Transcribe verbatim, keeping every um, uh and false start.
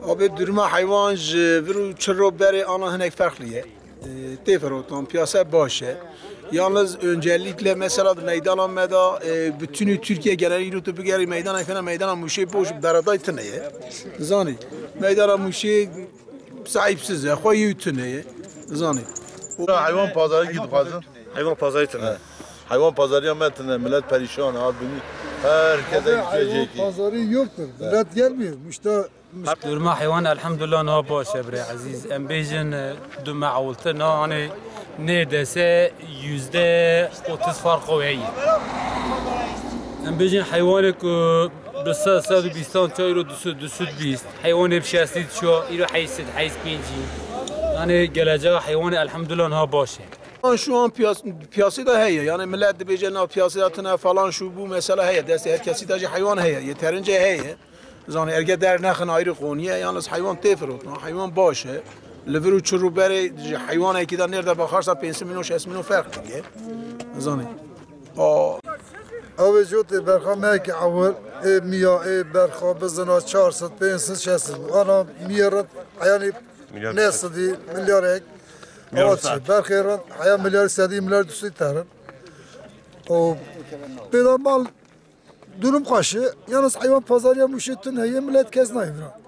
Abi, duruma heywan ji vir û çil roj berê ana hinek ferqlî ye. E, tê firotan, piyase baş e. Yalnız öncelikle mesela di meydana me de, e, bütünü Türkiye genelî îro tu bigerî meydana fena meydana Mûşê boş, beradayî tune ye. Zanî, meydana Mûşê sahipsiz e, xwe yê tune ye. Zanî. Heywan pazarı gidip hazır. Heywan pazarı tune. Heywan pazarı ya me tune, millet perişan, ha bini. Herkese gidecek. Pazarı yoktur. Millet gelmiyor. Müşteri Duruma heywan elhamdulillah niha baş e, birê ezîz. Em bêjin, e, du me ewiltir niha, hanê nêrdese yüzde otuz farqo heye. Em bêjin heywanê ku bi sed, sed û bîstan çayro du sed, du sed bîst. Heywanê bi şestî çar, îro heyşt sed, heyşt pêncî. Yani geleceğe heywanê elhamdulillah niha baş e. Şu an piyas-, piyasada heye. Yani millet dibêje na piyasada tune falan şu bu mesela heye. Destê her kesî de jî heywan heye. Yeterince heye. Zanî, erge dernexin ayrı konuya, yalnız heywan tê firotin, heywan baş e. Li vir û çil roj berê ji heywanekî de nêrde bakarsa pênc sed milyon, şeş sed milyon ferq kiriye. Zanî. O. Ew ê jotê berxa me ki ewil, ê miya, ê berxa bizina çar sed, pênc sed, şeş sed bû. Ana miya re, yani, milyar ne sedî, milyar ek. Milyar awa çi? Berxê re, heya milyar sedî, milyar du sedî terin. O, pêda mal Durum xweş e. Yalnız heywan pazarı ya Mûşê tune ye, millet kes nayê vira.